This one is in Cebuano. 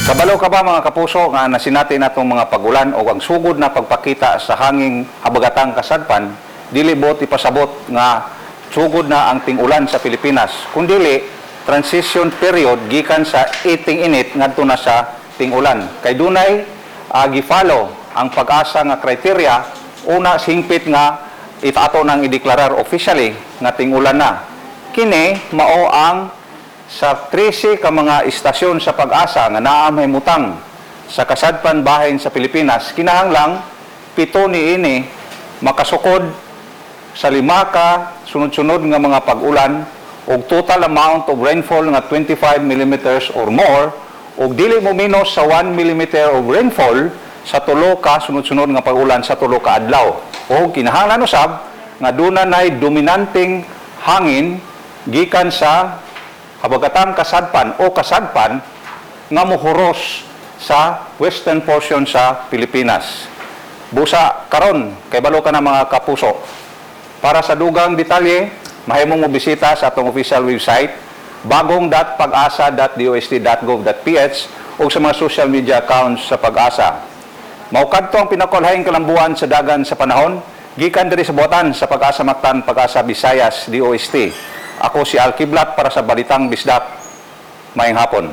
Kabalo ka ba, mga kapuso, nga nasinati natong mga pagulan o ang sugod na pagpakita sa hanging habagatang kasadpan, dili buot ipasabot nga sugod na ang ting-ulan sa Pilipinas, kundili transition period gikan sa iting init ngadto na sa ting-ulan? Kay dunay gi-follow ang PAGASA nga criteria una singpit nga itato nang ideklarar officially nga ting-ulan na. Kini mao ang sa 13 ka mga istasyon sa PAGASA nga naa mahimutang sa kasadpan bahin sa Pilipinas, kinahanglang 7 niini makasukod sa 5 ka sunod-sunod nga mga pag-ulan og total amount of rainfall nga 25 millimeters or more ug dili mo minus sa 1 millimeter of rainfall sa 3 ka sunod-sunod nga pag-ulan sa 3 ka adlaw. O kinahanglan usab nga duna nay dominanteng hangin gikan sa habagatang kasadpan o kasadpan nga mohuros sa western portion sa Pilipinas. Busa karon kay balo ka na, mga kapuso. Para sa dugang detalye, mahimong mo bisita sa atong official website bagong.pagasa.dost.gov.ph o sa mga social media accounts sa PAGASA. Mao kadto ang pinakalahing kalambuan sa dagan sa panahon gikan diri sa buhatan sa PAGASA Mactan, PAGASA Visayas, DOST. Ako si Al Kiblat para sa Balitang Bisdak. Maayong hapon.